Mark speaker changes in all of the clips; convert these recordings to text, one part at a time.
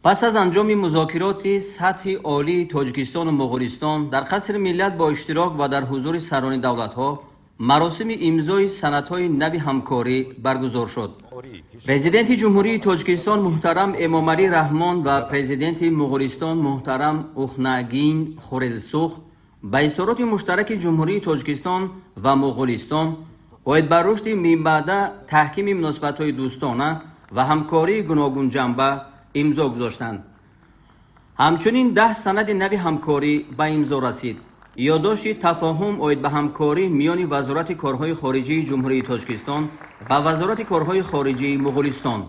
Speaker 1: Пас аз анҷоми музокироти сатҳи олии Тоҷикистону Моғулистон дар Қасри миллат бо иштирок ва дар ҳузури сарони давлатҳо маросими имзои санадҳои нави ҳамкорӣ баргузор шуд. Президенти Ҷумҳурии Тоҷикистон муҳтарам Эмомалӣ Раҳмон ва Президенти Моғулистон муҳтарам Ухнаагийн Хурэлсух ба изҳороти муштараки Ҷумҳурии Тоҷикистон ва Моғулистон оид ба рушди минбаъда таҳкими муносибатҳои дӯстона ва ҳамкории гуногунҷанба имзо гузоштанд. Ҳамчунин 10 санади нави ҳамкорӣ ба имзо расид. Ёддошти тафоҳум оид ба ҳамкорӣ миёни Вазорати корҳои хориҷии Ҷумҳурии Тоҷикистон ва Вазорати корҳои хориҷии Муғулистон,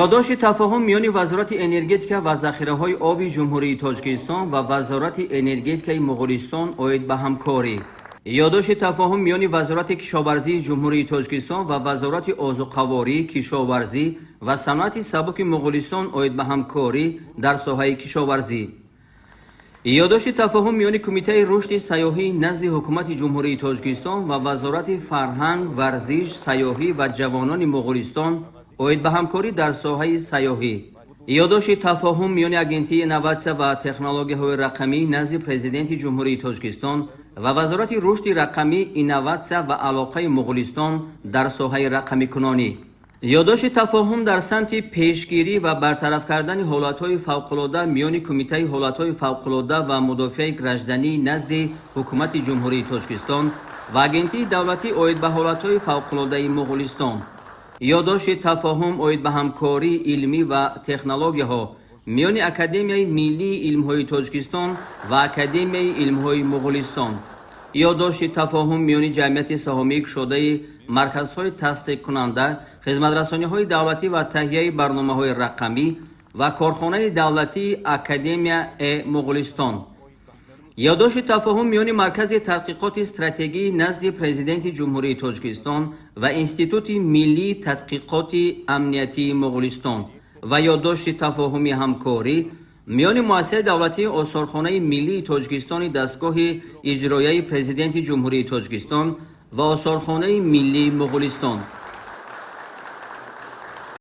Speaker 1: ёддошти тафоҳум миёни Вазорати энергетика ва захираҳои оби Ҷумҳурии Тоҷикистон ва Вазорати энергетикаи Муғулистон оид ба ҳамкорӣ, ёддошти тафоҳум миёни Вазорати кишоварзии Ҷумҳурии Тоҷикистон ва Вазорати озуқаворӣ, кишоварзӣ ва саноати сабуки Муғулистон оид ба ҳамкорӣ дар соҳаи кишоварзӣ, ёддошти тафоҳум миёни Кумитаи рушди сайёҳӣ назди Ҳукумати Ҷумҳурии Тоҷикистон ва Вазорати фарҳанг, варзиш, сайёҳӣ ва ҷавонони Муғулистон оид ба ҳамкорӣ дар соҳаи сайёҳӣ, ёддошти тафоҳум миёни Агентии инноватсия ва технологияҳои рақамӣ назди Президенти Ҷумҳурии Тоҷикистон ва Вазорати рушди рақамӣ, инноватсия ва алоқаи Муғулистон дар соҳаи рақамикунонӣ, ёддошти тафоҳум дар самти пешгирӣ ва бартараф кардани ҳолатҳои фавқулода миёни Кумитаи ҳолатҳои фавқулода ва мудофиаи гражданӣ назди Ҳукумати Ҷумҳурии Тоҷикистон ва Агентии давлатӣ оид ба ҳолатҳои фавқулодаи Муғулистон, ёддошти тафоҳум оид ба ҳамкории илмӣ ва технологияҳо миёни Академияи миллии илмҳои Тоҷикистон ва Академияи илмҳои Муғулистон, ёддошти тафоҳум миёни Ҷамъияти саҳомии кушодаи марказҳои тасдиқкунанда хизматрасониҳои давлатӣ ва таҳияи барномаҳои рақамӣ ва корхонаи давлатии Академия э Муғулистон, ёддошти тафоҳум миёни Маркази тадқиқоти стратегӣ назди Президенти Ҷумҳурии Тоҷикистон ва Институти миллии тадқиқоти амниятии Муғулистон ва ёддошти тафоҳуми ҳамкорӣ миёни Муассисаи давлатии Осорхонаи миллии Тоҷикистони дастгоҳи иҷроияи Президенти Ҷумҳурии Тоҷикистон ва Осорхонаи миллии Муғулистон.